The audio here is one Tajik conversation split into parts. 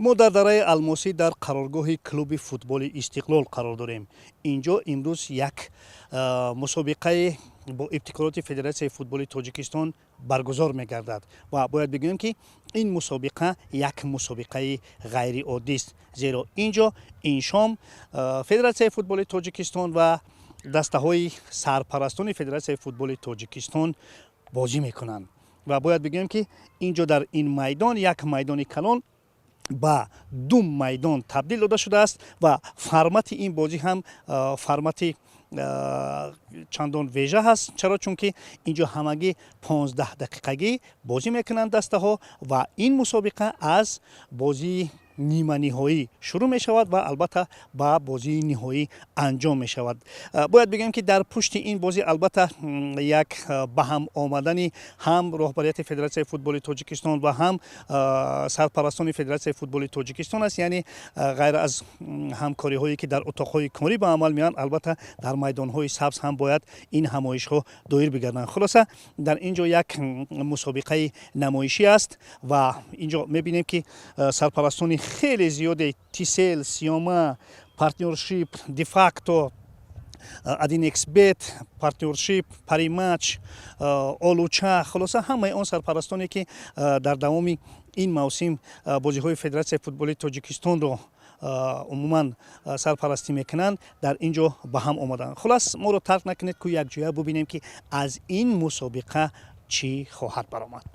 Мо дар дараи Алмосӣ, дар қароргоҳи клуби футболи «Истиқлол» қарор дорем. Инҷо имрӯз як мусобиқаи бо ибтикороти Федератсияи футболи Тоҷикистон баргузор мегардад ва бояд бигӯем, ки ин мусобиқа як мусобиқаи ғайриоддист, зеро ин ҷо ин шом Федератсияи футболи Тоҷикистон ва дастаҳои сарпарастони Федератсияи футболи Тоҷикистон бозӣ мекунанд. Ва бояд бигӯем, ки ин ҷо, дар ин майдон, як майдони калон ба ду майдон табдил дода шудааст ва формати ин бозӣ ҳам формати чандон вежа ҳаст. Чаро? Чунки ин ҷо ҳамагӣ 15 дақиқагӣ бозӣ мекунанд дастаҳо ва ин мусобиқа аз бозии ниманиҳоӣ шурӯъ мешавад ва албатта ба бозии ниҳоӣ анҷом мешавад. Бояд бигӯем, ки дар пушти ин бозӣ албатта як ба ҳам омадани ҳам роҳбарияти Федератсияи футболи Тоҷикистон ва ҳам сарпарастони Федератсияи футболи Тоҷикистон аст. Яъне ғайр аз ҳамкориҳое, ки дар утоқҳои корӣ ба амал меоянд, албатта дар майдонҳои сабз ҳам бояд ин ҳамоишҳо доир бигарданд. Хулоса, дар ин ҷо як мусобиқаи намоишӣ аст ва ин ҷо мебинем, ки сарпарастони хеле зиёде: Тисел, Сиёма, Партнершип, Дефакто, 1xBet, Партнершип, Паримач, Олуча, хулоса, ҳамаи он сарпарастоне, ки дар давоми ин мавсим бозиҳои Федератсияи футболи Тоҷикистонро умуман сарпарастӣ мекунанд, дар ин ҷо ба ҳам омаданд. Хулас, моро тарк накунед, ку якҷоя бубинем, ки аз ин мусобиқа чӣ хоҳад баромад.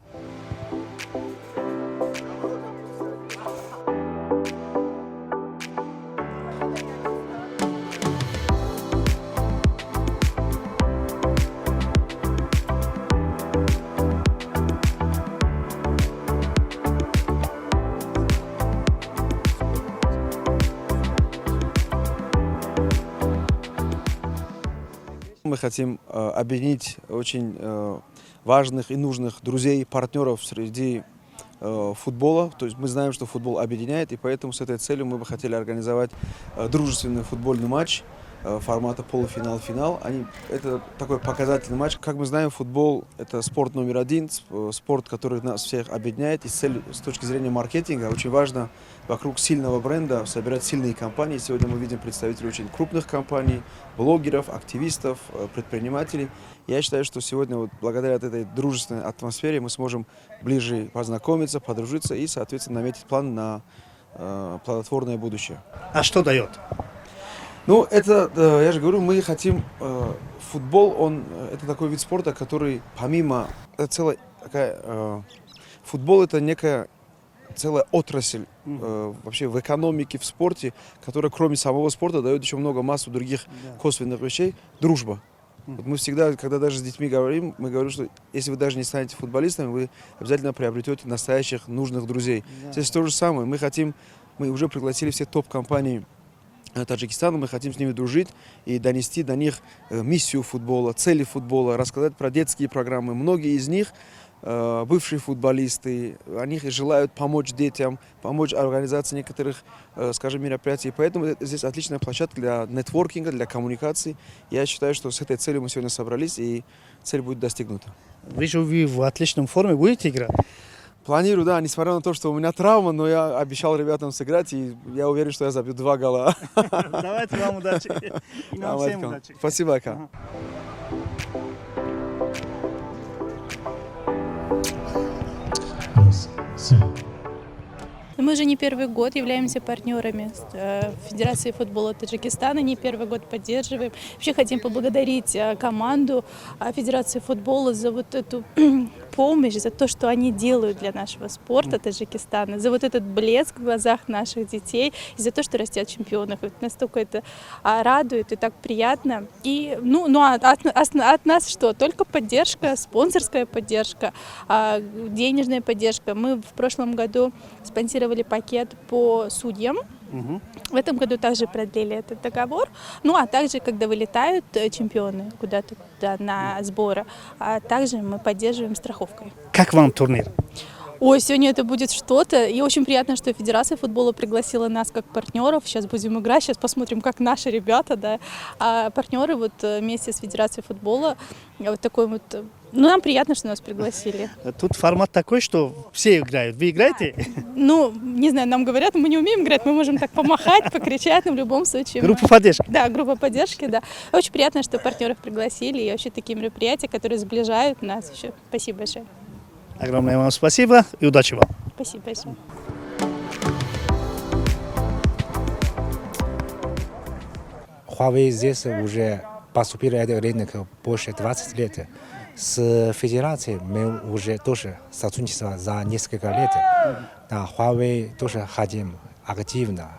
Мы хотим объединить очень важных и нужных друзей, партнеров среди футбола. То есть мы знаем, что футбол объединяет, и поэтому с этой целью мы бы хотели организовать дружественный футбольный матч формата полуфинал-финал. Это такой показательный матч. Как мы знаем, футбол – это спорт номер один, спорт, который нас всех объединяет. И с точки зрения маркетинга очень важно вокруг сильного бренда собирать сильные компании. Сегодня мы видим представителей очень крупных компаний, блогеров, активистов, предпринимателей. Я считаю, что сегодня вот благодаря этой дружественной атмосфере мы сможем ближе познакомиться, подружиться и, соответственно, наметить план на плодотворное будущее. А что дает? Ну, это, я же говорю, мы хотим, футбол, он, это такой вид спорта, который помимо, это целая такая, футбол — это некая целая отрасль вообще в экономике, в спорте, которая, кроме самого спорта, дает еще много, массу других косвенных вещей. Дружба. Вот мы всегда, когда даже с детьми говорим, мы говорим, что если вы даже не станете футболистами, вы обязательно приобретете настоящих нужных друзей. Здесь то же самое. Мы хотим, мы уже пригласили все топ-компании Таджикистана, мы хотим с ними дружить и донести до них миссию футбола, цели футбола, рассказать про детские программы. Многие из них бывшие футболисты, они желают помочь детям, помочь организации некоторых, скажем, мероприятий. Поэтому здесь отличная площадка для нетворкинга, для коммуникации. Я считаю, что с этой целью мы сегодня собрались, и цель будет достигнута. Вижу, вы в отличном форме будете играть. Планирую, да, несмотря на то, что у меня травма, но я обещал ребятам сыграть, и я уверен, что я забью два гола. Давайте, вам удачи. И нам всем удачи. Спасибо, ака. Мы уже не первый год являемся партнерами Федерации футбола Таджикистана, не первый год поддерживаем. Вообще хотим поблагодарить команду Федерации футбола за вот эту помощь, за то, что они делают для нашего спорта Таджикистана, за вот этот блеск в глазах наших детей и за то, что растят чемпионов. Вот настолько это радует и так приятно. И, ну а от нас что? Только поддержка, спонсорская поддержка, денежная поддержка. Мы в прошлом году спонсировали пакет по судьям. В этом году также продлили этот договор. Ну, а также, когда вылетают чемпионы куда-то туда на сборы, а также мы поддерживаем страховкой. Как вам турнир? Ой, сегодня это будет что-то. И очень приятно, что Федерация футбола пригласила нас как партнеров. Сейчас будем играть, сейчас посмотрим, как наши ребята, да. А партнеры вот вместе с Федерацией футбола вот такой вот. Ну, нам приятно, что нас пригласили. Тут формат такой, что все играют. Вы играете? Ну, не знаю, нам говорят, мы не умеем играть, мы можем так помахать, покричать, но в любом случае. Группа поддержки. Да, группа поддержки, да. Очень приятно, что партнеров пригласили, и вообще такие мероприятия, которые сближают нас. Еще спасибо большое. Огромное вам спасибо и удачи вам. Спасибо большое. Huawei здесь уже поступили этот рынок больше 20 лет. С федерацией мы уже тоже сотрудничаем за несколько лет. Да, Huawei тоже хотим активно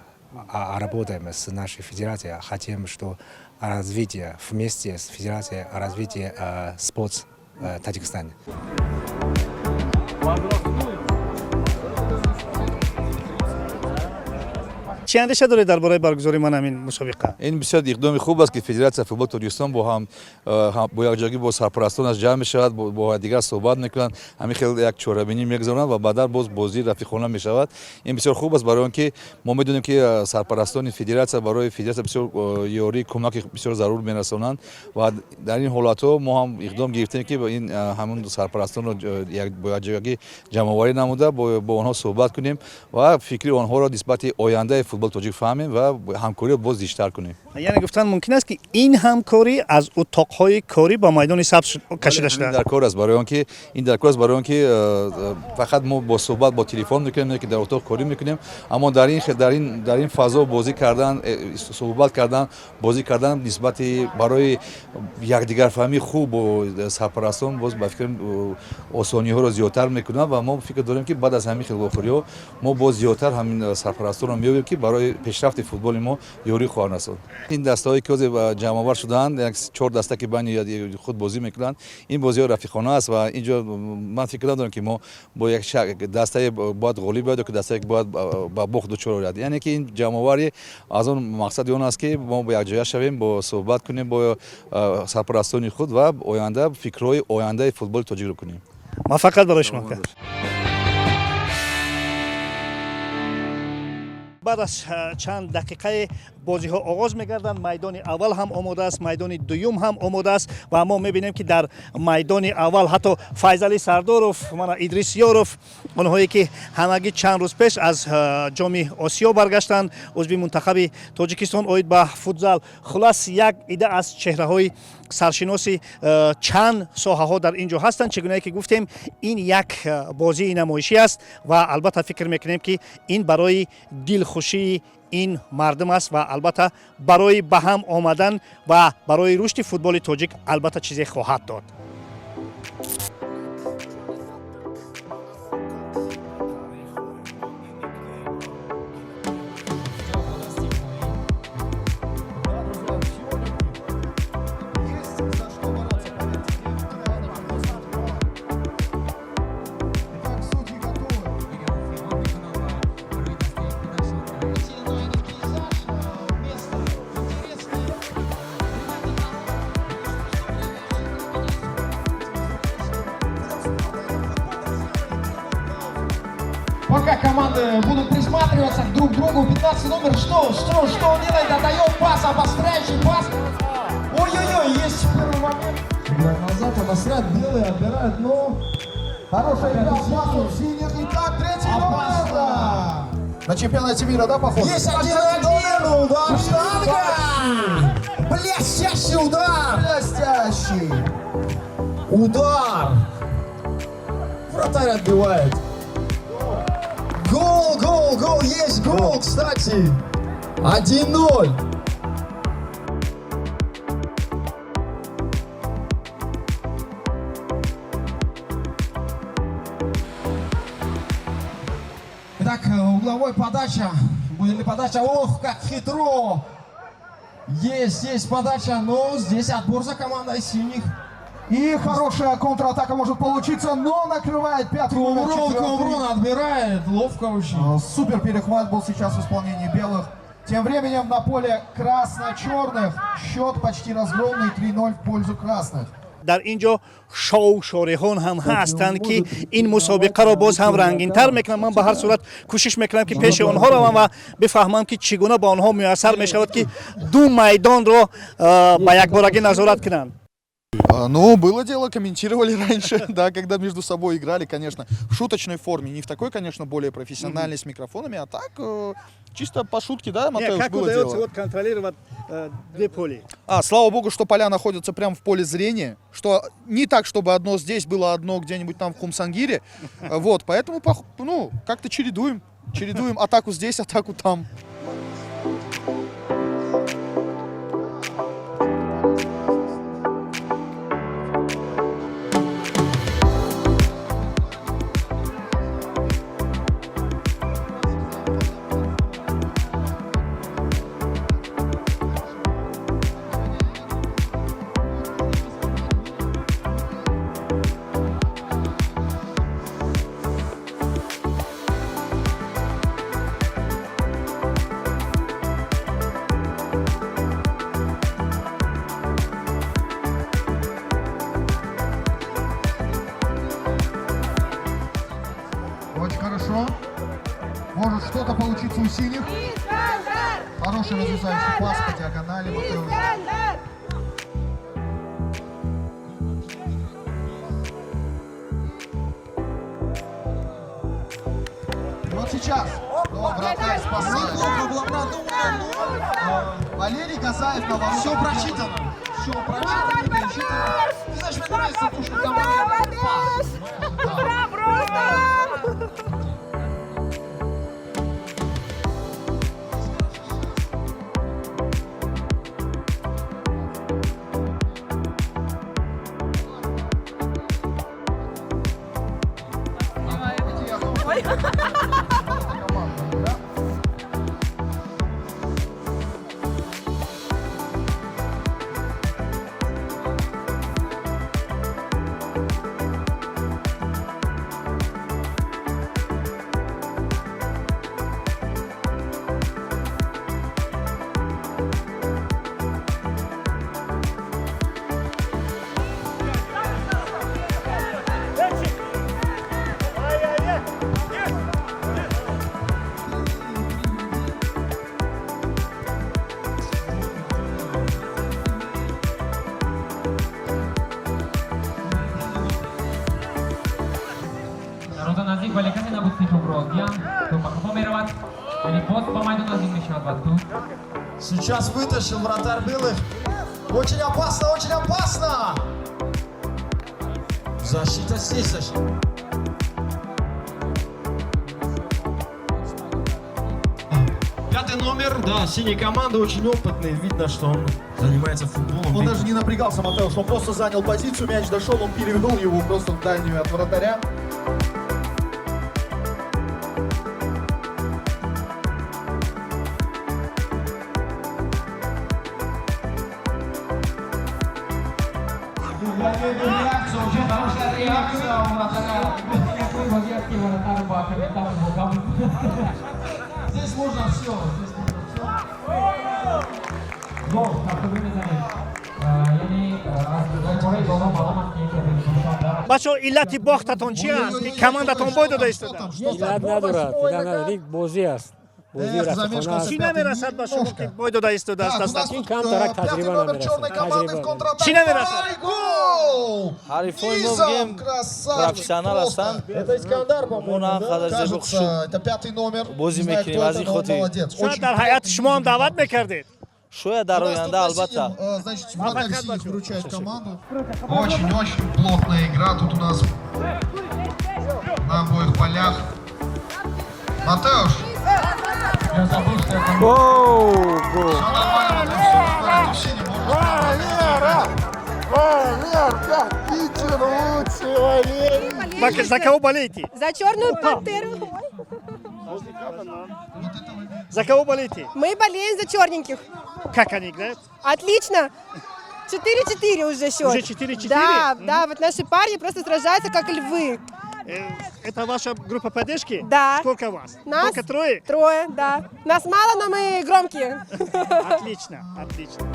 работаем с нашей федерацией, хотим, что развитие вместе с федерацией, развитие спорт Таджикистана. Чӣ андеша доред дар бораи баргузории ман ҳамин мусобиқа? Ин бисёр иқдоми хуб аст, ки Федератсияи футболи Тоҷикистон бо ҳам бо якҷоягӣ бо сарпарастонаш ҷамъ мешавад, бо дигар суҳбат мекунанд, ҳамин хел як чорабинӣ мегузаронанд ва баъдан боз бозии рафиқона мешавад. Ин бисёр хуб аст, барои он ки мо медонем, ки сарпарастони федератсия барои федератсия бисёр ёрии кӯмаки бисёр зарур мерасонанд ва дар ин ҳолатҳо мо ҳам иқдом гирифтем, ки ин ҳамун сарпарастонро бо якҷоягӣ ҷамъоварӣ намуда, бо онҳо суҳбат кунем ва фикри онҳоро нисбати ояндаи футболи тоҷик фаҳмем ва ҳамкориро боз зичтар кунем. Яъне гуфтан мумкин аст, ки ин ҳамкорӣ аз утоқҳои корӣ ба майдони сабз кашида шудааст. Дар кор аст, барои он ки ин дар кор аст, барои он ки фақат мо бо суҳбат бо телефон мекунем, ки дар утоқ корӣ мекунем, аммо дар ин фазо бозӣ кардан, суҳбат кардан, бозӣ кардан нисбати барои якдигарфаҳмии хуб бо сарпарастон боз ба фикрам осониҳоро зиёдтар мекунад. Ва мо фикр дорем, ки баъд аз ҳамин хел вохӯриҳо мо боз зиёдтар ҳамин сарпарастонро меёбем, ки барои пешрафти футболи мо ёрӣ хоҳанд расонд. Ин дастаҳое, ки ҳозир ҷамъовар шудаанд, як чор даста, ки байни худ бозӣ мекунанд, ин бозиҳо рафиқона аст ва инҷо ман фикр надорам, ки мо бо як дастае бояд ғолиб ояд ё ки дастае бояд ба бохт дучор ояд. Яъне ки ин ҷамъоварӣ аз он мақсади он аст, ки мо бо якҷоя шавем, бо суҳбат кунем бо сарпарастони худ ва оянда фикрҳои ояндаи футболи тоҷикро кунем. Муваффақият барои шумо. Баъд аз чанд дақиқаи бозиҳо оғоз мегарданд. Майдони аввал ҳам омода аст, майдони дуюм ҳам омода аст ва мо мебинем, ки дар майдони аввал ҳатто Файзалӣ Сардоров, мана Идрис Ёров, онҳое ки ҳамагӣ чанд рӯз пеш аз Ҷоми Осиё баргаштанд, узви мунтахаби Тоҷикистон оид ба футзал. Хулас, як ида аз чеҳраҳои саршиноси чанд соҳаҳо дар ин ҷо ҳастанд. Чӣ гунае ки гуфтем, ин як бозии намоишӣ аст ва албатта фикр мекунем, ки ин барои дилхушии ин мардум аст ва албатта барои ба ҳам омадан ва барои рушди футболи тоҷик албатта чизе хоҳад дод. Итак, судьи готовы. Пока команды будут присматриваться друг к другу, 15 номер, что он делает? Отдает пас, обостряющий пас. Ой-ой-ой, есть первый момент. Играет назад, обостряют, белые отбирают, но хорошая игра, пас от синих. Итак, третий номер. На чемпионате мира, да, похоже? Есть 1-1, удар, штанга! Блестящий удар! Блестящий. Удар! Вратарь отбивает. Гол, гол, гол, есть гол, кстати. 1-0. Итак, угловой подача. Будет ли подача? Ох, как хитро! Есть, есть подача, но здесь отбор за командой синих. И хорошая контратака может получиться, но накрывает пятый номер, Кумрон, четвертый. Кумрон отбирает, ловко очень. Супер перехват был сейчас в исполнении белых. Тем временем на поле красно-черных счет почти разгромный, 3-0 в пользу красных. Дар ин ҷо шоу шореҳон ҳам ҳастанд, ки ин мусобиқаро боз ҳам рангинтар мекунанд. Ман ба ҳар сурат кӯшиш мекунам, ки пеши онҳо равам ва бифаҳмам, ки чӣ гуна ба онҳо муяссар мешавад, ки ду майдонро ба якборагӣ назорат кунанд. Ну, было дело, комментировали раньше, да, когда между собой играли, конечно, в шуточной форме, не в такой, конечно, более профессиональной, с микрофонами, а так, чисто по шутке, да, Матеуш, Как было удается дело. Вот контролировать две поля? А, слава богу, что поля находятся прямо в поле зрения, что не так, чтобы одно здесь было, одно где-нибудь там в Хумсангире, вот, поэтому, ну, как-то чередуем, чередуем атаку здесь, атаку там. Очень хорошо. Может что-то получиться у синих. Хороший разрезающий пас по диагонали. Матеуш. И вот сейчас. Но вратарь спасает. Неплохо было продумано, но Валерий Газаев на воротах. Все прочитано. Все прочитано, перечитано. Ты знаешь, мне нравится то, что команда пас. Да. Команда, да? Дарвоза наздик, вале касе набуд, ки топро диҳанд. Топ ба қафо меравад, яъне боз ба майдон наздик мешавад ва туп Сейчас вытащил вратарь белых. Очень опасно, очень опасно! Защита здесь, защита. Пятый номер, да, синей команды, очень опытный. Видно, что он занимается футболом. Он даже не напрягался, Матеуш, он просто занял позицию, мяч дошел, он перевел его просто в дальнюю от вратаря. Реакция, очень хорошая реакция у вратаря. Бозӣ аст, ки вратарь ба капитан богам. Здесь можно все, здесь можно все. Гол кафтубӣ мезанем, яъне аз бораи боло маълум аст, ки яке аз бозикунон дар Бачаҳо, иллати бохтатон чи аст, ки командатон бой дода истода? Иллат надорад, иллат надорад, ин бозӣ аст, бозии рафиқона аст. Чӣ намерасад ба шумо, ки бой дода истодааст дастатон? Ин камтарак таҷриба намерасад, таҷриба. Чӣ намерасад? Ҳарифои мо бигем профессионал ҳастанд. Это Искандар, по-моему, Мо на қадар зебо Кажется, это пятый номер. бозӣ Не знаю, мекунем кто аз это, ин но он хотир. молодец. Шояд дар ҳайати шумо ҳам даъват мекардед. Шояд дар оянда, албатта. Значит, вратарь синих выручает команду. Очень-очень плотная игра тут у нас на обоих полях. Матеуш. Я забыл, что я там. Все нормально, Матеуш, все в порядке. В синем можно. Валерка, Питер лучший, Валерий. За кого болеете? За черную пантеру. За кого болеете? Мы болеем за черненьких. Как они играют? Отлично. 4-4 уже счет. Уже 4-4? Да, да, вот наши парни просто сражаются как львы. Это ваша группа поддержки? Да. Сколько вас? Нас Только трое? Трое, да. Нас мало, но мы громкие. Отлично, отлично.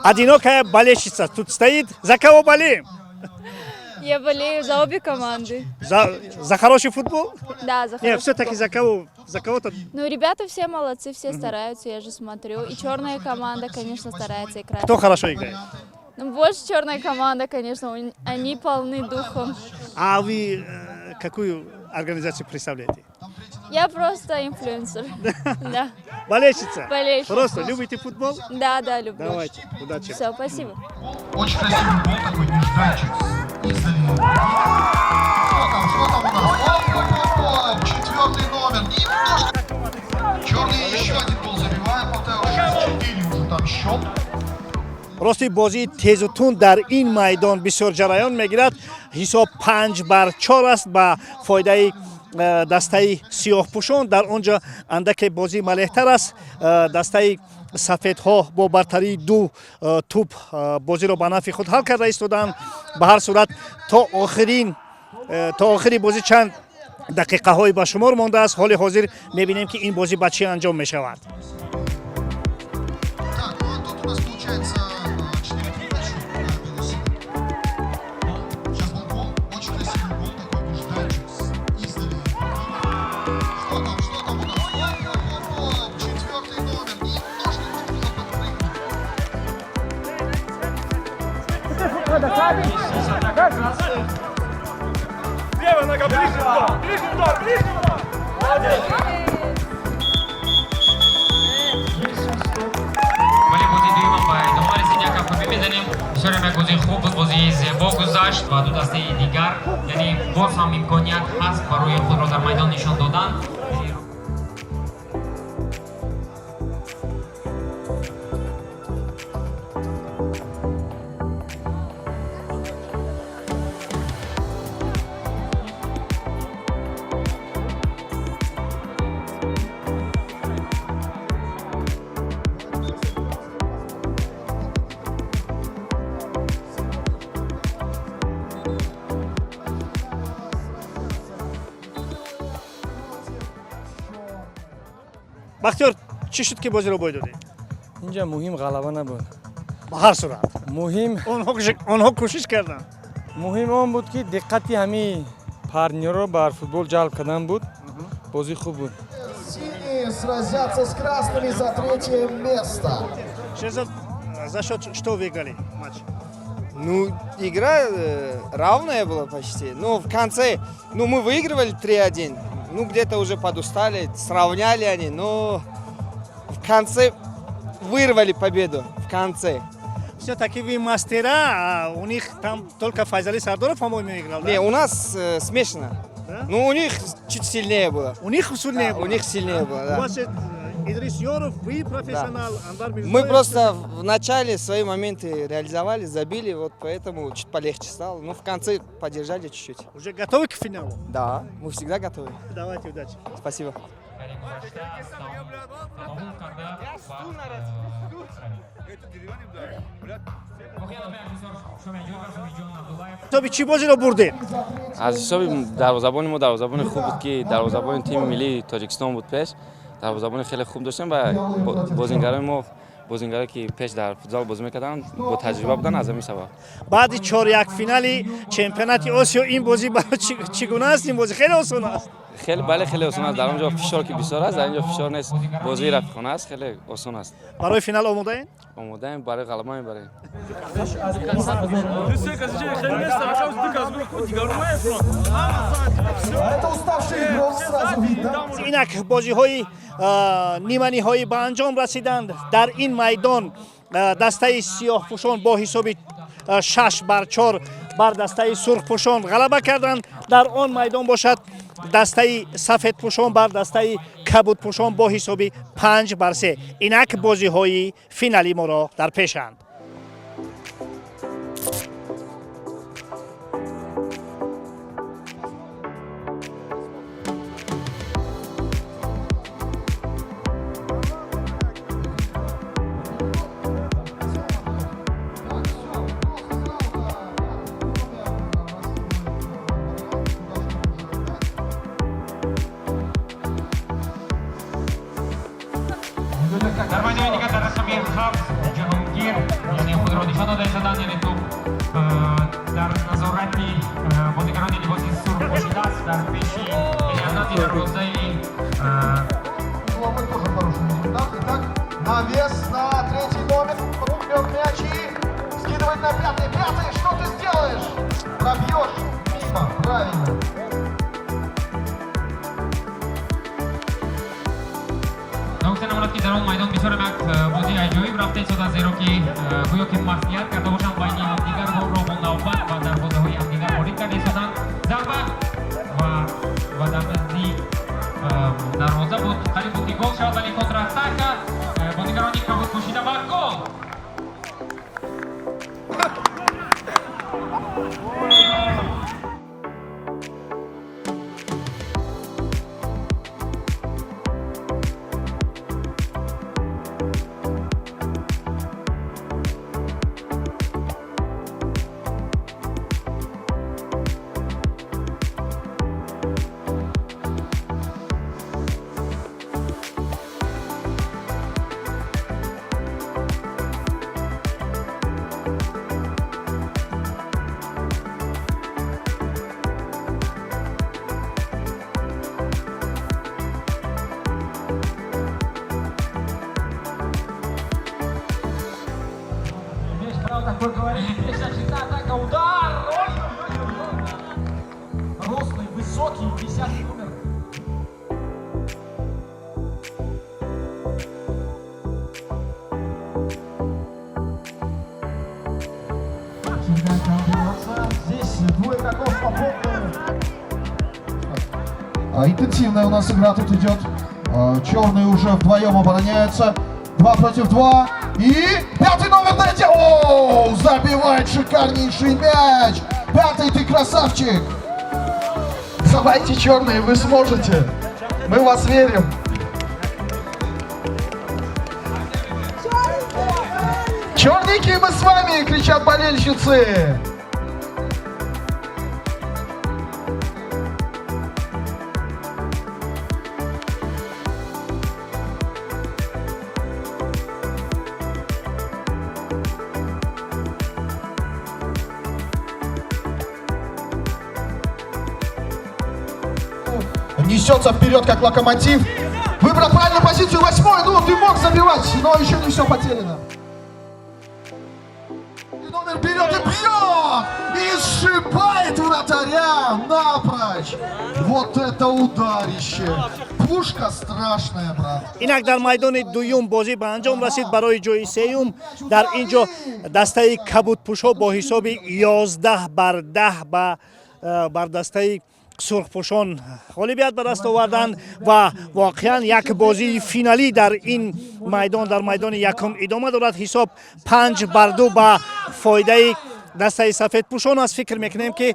Одинокая болельщица тут стоит. За кого болеем? Я болею за обе команды. За хороший футбол? Да, за Нет, хороший все-таки футбол. за кого? За кого-то? Ну, ребята все молодцы, все стараются, я же смотрю. И черная команда, конечно, старается играть. Кто хорошо играет? Ну, больше черная команда, конечно, они полны духом. А вы какую организацию представляете? Я просто инфлюенсер. Да. Болельщица? Болельщица. Просто любите футбол? Да, люблю. Давайте, удачи. Все, спасибо. Очень красивый гол такой, нежданчик. Издали. Что там у нас? Оп, оп, оп, четвертый номер. Немножко. Черные еще один гол забивают. Повторяю, 6-4 уже там счет. Рости, бозии тезу тунд дар ин майдон бисёр ҷараён мегирад. Ҳисоб 5 бар 4 аст ба фоидаи дастаи сиёҳпӯшон. Дар он ҷо андаке бозӣ малеҳтар аст. Дастаи сафедҳо бо бартарии ду тӯб бозиро ба нафъи худ ҳал карда истоданд. Ба ҳар сурат, то охири бозӣ чанд дақиқаҳое ба шумор мондааст. Ҳоли ҳозир мебинем, ки ин бозӣ ба чӣ анҷом мешавад. Так, ну а тут у нас получается 4-3 на счет. Да, бело-синий. Сейчас был гол. Очень красивый гол такой, нежданчик. Издали. Что там у нас? Оп, оп, оп, оп. Четвертый номер. Немножко не хватило подпрыгнуть. Левая нога, ближе удар, ближе удар, ближе удар. Молодец. Вале бозии дуюмам ба идома расид. Як кафкӯбӣ мезанем. Бисёр як бозии хуб буд, бозии зебо гузашт ва ду дастаи дигар, яъне боз ҳам имконият ҳаст барои худро дар майдон нишон додан. Бахтиёр, чӣ шуд, ки бозиро бой додед? Инҷа муҳим ғалаба набуд. Ба ҳар сурат. Муҳим онҳо кӯшиш карданд. Муҳим он буд, ки диққати ҳамаи партнёрро бар футбол ҷалб кардан буд. Бозӣ хуб буд. Синие сразятся с красными за третье место. Шерзод, за счет что выиграли матч? Ну, игра равная была почти. Ну, в конце, ну, мы выигрывали 3-1. Ну, где-то уже подустали, сравняли они, но в конце вырвали победу. В конце. Все-таки вы мастера, а у них там только Файзали Сардоров, по-моему, играл, да? Не, у нас смешано. Да? Ну, у них чуть сильнее было. У них сильнее Да, было? у них сильнее было, да. У вас Идрис Йоров, вы профессионал, Анвар Мирзоев. Мы просто в начале свои моменты реализовали, забили, вот поэтому чуть полегче стало. Ну, в конце поддержали чуть-чуть. Уже готовы к финалу? Да, мы всегда готовы. Давайте, удачи. Спасибо. Қабул карда ва воқеан бисёр шомиҷон ва Шомиҷон Абдуллаев. Ҳисоби чӣ бозиро бурдед? Аз ҳисоби дарвозабони мо. Дарвозабони хуб буд, ки дарвозабони тими миллии Тоҷикистон буд пеш. Дарвозабони хеле хуб доштем ва бозингарои мо, бозингаре ки пеш дар футзал бозӣ мекарданд, бо таҷриба буданд, аз ҳамин сабаб. Баъди 4-1 финали чемпионати Осиё ин бозӣ барои чӣ гуна аст? Ин бозӣ хеле осон аст. Хеле, бале, хеле осон аст. Дар он ҷо фишор ки бисёр аст, дар ин ҷо фишор нест. Бозии рафиқона аст, хеле осон аст. Барои финал омодаем? Омодаем, барои ғалаба мебарем. Это уставший игрок, сразу видно. Инак бозиҳои ниманиҳоӣ ба анҷом расиданд. Дар ин майдон дастаи сиёҳпӯшон бо ҳисоби 6 бар 4 бар дастаи сурхпӯшон ғалаба карданд. Дар он майдон бошад, дастаи сафедпӯшон бар дастаи кабудпӯшон бо ҳисоби 5 бар 3. Инак бозиҳои финали моро дар пешанд. Дар майдони дигар дар рақами 7 Ҷаҳонгир. Дар пеши, яъне аз назди дарвозаи Угловой тоже хороший результат. Итак, навес на третий номер. Берет мяч и скидывает на пятый. Пятый, что ты сделаешь? Пробьешь мимо, правильно. Нагуфта намонад, ки дар он майдон бисёрам як бозии аҷоиб рафта истода, зеро ки гӯё ки маслиҳат карда бошанд байни ҳамдигар, голро бо навбат ба дарвозаҳои ҳамдигар ворид карда истоданд. Зарба ва дар назди дарвоза буд, қариб буд, ки гол шавад, вале контратака, бозигарони кабуд пӯшида ва гол! Имеешь право такой говорить. Здесь очередная атака. Удар! Ой-ой-ой-ой. Рослый, высокий, 10-й номер. Очередная комбинация. Здесь двое игроков по полной. Интенсивная у нас игра тут идет. Черные уже вдвоем обороняются. 2 против 2. И пятый номер дайте. О, забивает шикарнейший мяч. Пятый, ты красавчик. Давайте, черные, вы сможете. Мы в вас верим. Черненькие, мы с вами, кричат болельщицы. Несется вперед, как локомотив. Выбрал правильную позицию. Восьмой. Ну, ты мог забивать, но еще не все потеряно. И номер берет и бьет! И сшибает вратаря напрочь. Вот это ударище. Пушка страшная, брат. Инак дар майдони дуюм бозӣ ба анҷом расид барои ҷои сеюм. Дар ин ҷо дастаи кабудпӯшҳо бо ҳисоби 11 бар 10 ба бар дастаи сурхпӯшон ғолибият ба даст оварданд ва воқеан як бозии финалӣ дар ин майдон, дар майдони якум, идома дорад. Ҳисоб 5 бар 2 ба фоидаи дастаи сафедпӯшон аст. Фикр мекунем, ки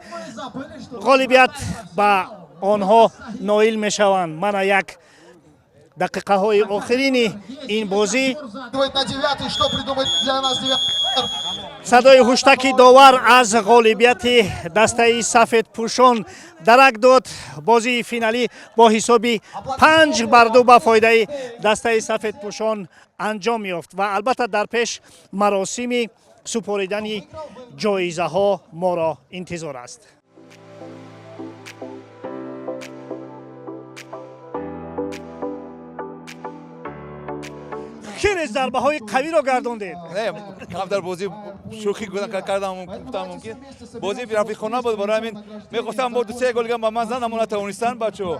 ғолибият ба онҳо ноил мешаванд. Мана як дақиқаҳои охирини ин бозӣ. На девятый, что придумает для нас девятый? Садои ҳуштаки довар аз ғолибияти дастаи сафедпӯшон дарак дод. Бозии финалӣ бо ҳисоби 5 бар 2 ба фоидаи дастаи сафедпӯшон анҷом ёфт ва албатта дар пеш маросими супоридани ҷоизаҳо моро интизор аст. Хеле зарбаҳои қавиро гардондед. Не, камтар бозӣ шӯхӣ кардам, гуфтам, мумкин бозӣ рафиқона буд. Барои ҳамин мехостам бо ду-се гол ба ман зан, аммо натавонистанд бачаҳо.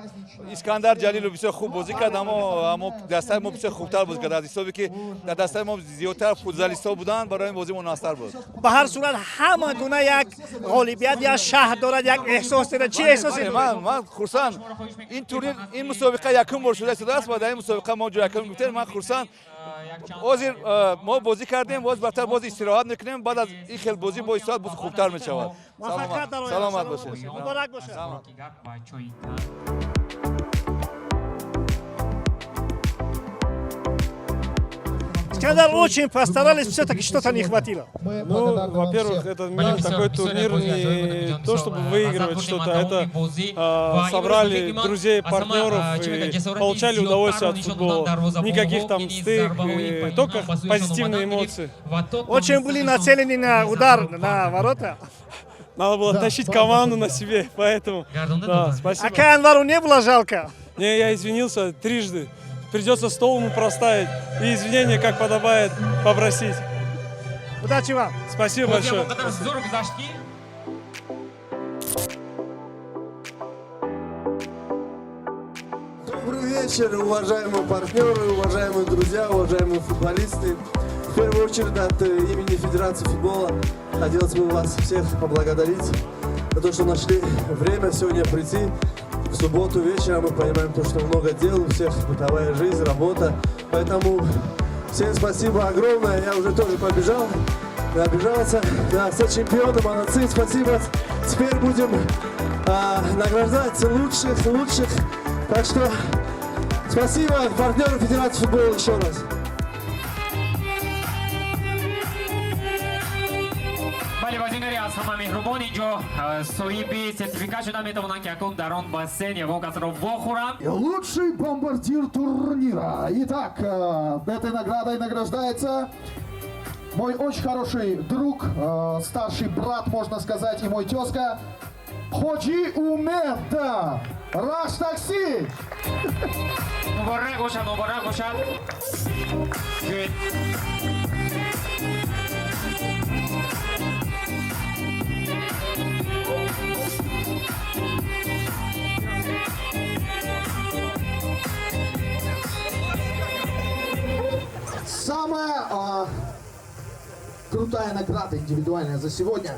Искандар Ҷалилов бисёр хуб бозӣ кард, аммо дастаи мо бисёр хубтар бозӣ кард, аз ҳисобе ки дар дастаи мо зиёдтар футзалистҳо буданд, барои ин бозӣ муносибтар буд. Ба ҳар сурат, ҳама гуна як ғолибият як шаҳд дорад, як эҳсос дорад. Чӣ эҳсосе? Ман хурсанд. Ин турнир, ин мусобиқа якум бор шуда истодааст ва дар ин мусобиқа мо ҷои якум гирифтем. Ман хурсанд. Ҳозир мо бозӣ кардем, боз баъдтар боз истироҳат мекунем. Баъд аз ин хел бозӣ бо истироҳат боз хубтар мешавад. Саломат бошед. Муборак бошад. Дигар ба ҷои Искандар, очень постарались, все-таки что-то не хватило. Ну, во-первых, это такой турнир не то, чтобы выигрывать что-то, это собрали друзей, партнеров и получали удовольствие от футбола. Никаких там стык, только позитивные эмоции. Очень были нацелены на удар на ворота. Надо было тащить команду на себе, поэтому. Да, спасибо. Ака Анвару не было жалко? Не, я извинился трижды. Придется стол ему проставить и извинения, как подобает, попросить. Удачи вам. Спасибо большое. Зур гузашт ки. Добрый вечер, уважаемые партнеры, уважаемые друзья, уважаемые футболисты. В первую очередь от имени Федерации футбола хотелось бы вас всех поблагодарить за то, что нашли время сегодня прийти. В субботу вечером мы понимаем то, что много дел, у всех бытовая жизнь, работа. Поэтому всем спасибо огромное. Я уже тоже побежал, набежался. Да, все чемпионы, молодцы, спасибо. Теперь будем награждать лучших, лучших. Так что спасибо партнеру Федерации футбола еще раз. Бале, бозингари аз ҳама меҳрубон инҷо соҳиби сертификат шуда метавонанд, ки акнун дар он бассейн ягон касро вохӯранд. Лучший бомбардир турнира. Итак, этой наградой награждается мой очень хороший друг, старший брат, можно сказать, и мой тезка Ходжи Умед. Раш Такси! Муборак бошад, муборак бошад. Good. Самая крутая награда индивидуальная за сегодня.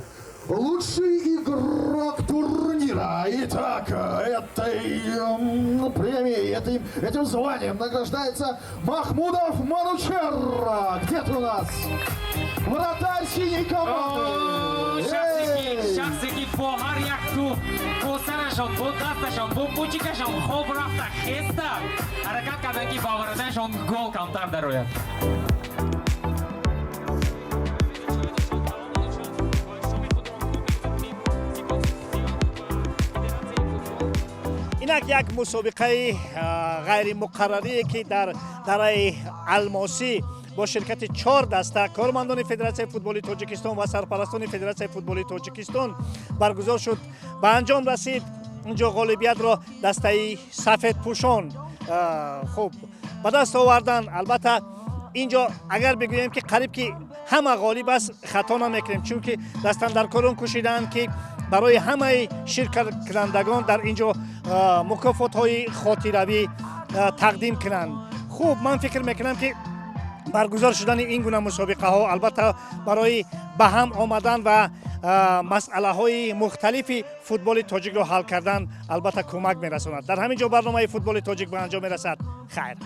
Лучший игрок турнира. Итак, этой премией, этим званием награждается Махмудов Манучер. Где ты у нас? Вратарь синей команды. Шахсе ки бо ҳар як туп, бо сарашон, бо дасташон, бо пучикашон хоб рафта, хеста ҳаракат карданд, ки ба варатаашон гол камтар дарояд. Инак як мусобиқаи ғайримуқаррарие, ки дар дараи Алмосӣ бо ширкати чор даста кормандони Федератсияи футболи Тоҷикистон ва сарпарастони Федератсияи футболи Тоҷикистон баргузор шуд, ба анҷом расид. Инҷо ғолибиятро дастаи сафедпӯшон хуб ба даст оварданд. Албатта, инҷо агар бигӯем, ки қариб ки ҳама ғолиб аст, хато намекунем, чунки дастандаркорон кӯшидаанд, ки барои ҳамаи ширкаткунандагон дар ин ҷо мукофотҳои хотиравӣ тақдим кунанд. Хуб, ман фикр мекунам, ки баргузор шудани ин гуна мусобиқаҳо албатта барои ба ҳам омадан ва масъалаҳои мухталифи футболи тоҷикро ҳал кардан албатта кӯмак мерасонад. Дар ҳамин ҷо барномаи Футболи тоҷик ба анҷом мерасад. Хайр.